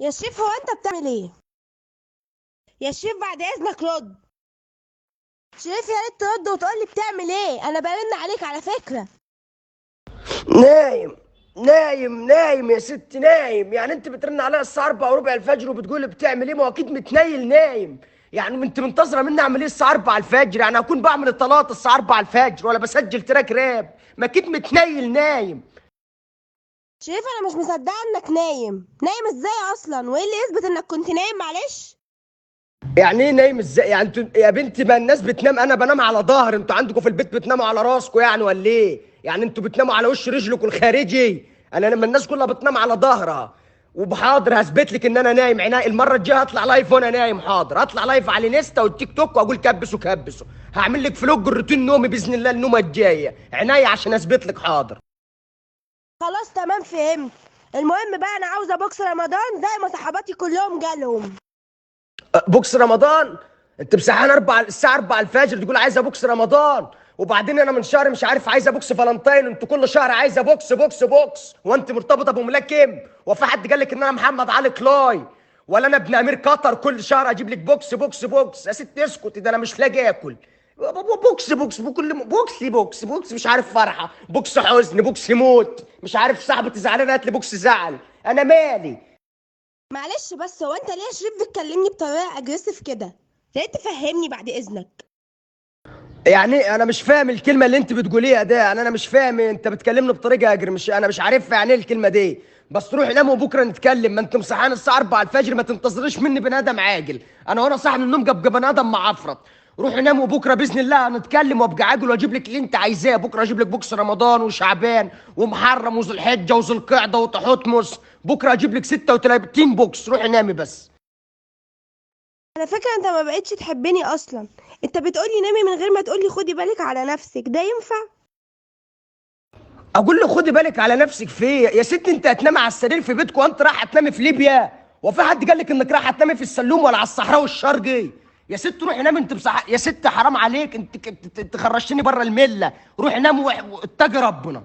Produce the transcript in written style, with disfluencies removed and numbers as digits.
يا شريف، هو انت بتعمل ايه؟ يا شريف بعد اذنك رد. شريف يا ريت ترد وتقولي بتعمل ايه، انا برن عليك على فكرة. نايم نايم نايم يا ست، نايم. يعني انت بترن عليا الساعة 4:15 الفجر وبتقولي بتعمل ايه؟ ما هو اكيد متنيل نايم. يعني انت منتظره مني اعمل ايه الساعة 4 الفجر؟ يعني اكون بعمل الطلاق الساعة 4 الفجر ولا بسجل track rap؟ ما اكيد متنيل نايم. شريف انا مش مصدقه انك نايم. نايم ازاي اصلا؟ وايه اللي يثبت انك كنت نايم؟ معلش. يعني ايه نايم ازاي؟ يعني انتوا يا بنتي ما الناس بتنام، انا بنام على ظهري، انتوا عندكم في البيت بتناموا على راسكم يعني ولا ايه؟ يعني انتوا بتناموا على وش رجلكم الخارجي؟ انا لما الناس كلها بتنام على ظهرها. وبحاضر هثبت لك ان انا نايم. عيني المرة الجاية هطلع live وانا نايم. حاضر هطلع live على الانستا والتيك توك واقول كبسوا كبسوا. هعمل لك vlog الروتين نومي باذن الله النومة الجاية، عينيا عشان اثبت لك. حاضر. خلاص تمام فهمت. المهم بقى انا عاوزه box رمضان زي ما صحباتي كلهم جالهم. box رمضان؟ انت بسحان 4 الساعة 4 الفجر تقول عايزه box رمضان؟ وبعدين انا من شهر مش عارف عايزه box فالنتين، انت كل شهر عايزه box box box. وانت مرتبطة بملاكم؟ وفي حد قال لك ان انا محمد علي كلاي ولا انا ابن امير قطر؟ كل شهر اجيب لك box box box. يا ست اسكت، ده انا مش لاقي اكل. box box بكل box box box، مش عارف فرحه box، حزن box، موت مش عارف، صاحبتي زعلانة هات لي box زعل. انا مالي؟ معلش بس هو انت ليه يا شريف بتكلمني بطريقة aggressive كده؟ ليه؟ تفهمني بعد اذنك. يعني انا مش فاهم الكلمة اللي انت بتقوليها ده، يعني انا مش فاهم انت بتكلمني بطريقة اجر، مش انا مش عارف يعني ايه الكلمة دي. بس روحي نام وبكره نتكلم. ما انت مصحانه الساعة 4 الفجر، ما تنتظريش مني بني ادم عاجل. انا وانا صاحي من النوم جاب بني ادم معفرط. روحي نام وبكره باذن الله هنتكلم وابقى عاجل واجيب لك اللي انت عايزاه. بكره اجيب لك box رمضان وشعبان ومحرم وذو الحجة وذو القعدة وتحتمس. بكره اجيب لك 36 box. روحي نامي بس. على فكرة انت ما بقتش تحبني اصلا. انت بتقولي نامي من غير ما تقولي خدي بالك على نفسك، ده ينفع؟ اقول له خدي بالك على نفسك في ايه يا ست؟ انت هتنامي على السرير في بيتك وانت رايحة تنامي في ليبيا؟ وفي حد قال لك انك رايحة تنامي في السلوم ولا على الصحراء والشرقي؟ يا ست روحي نامي. انت بصح يا ست حرام عليك، انت انت خرجتني بره الملة. روحي نامي واتقي ربنا.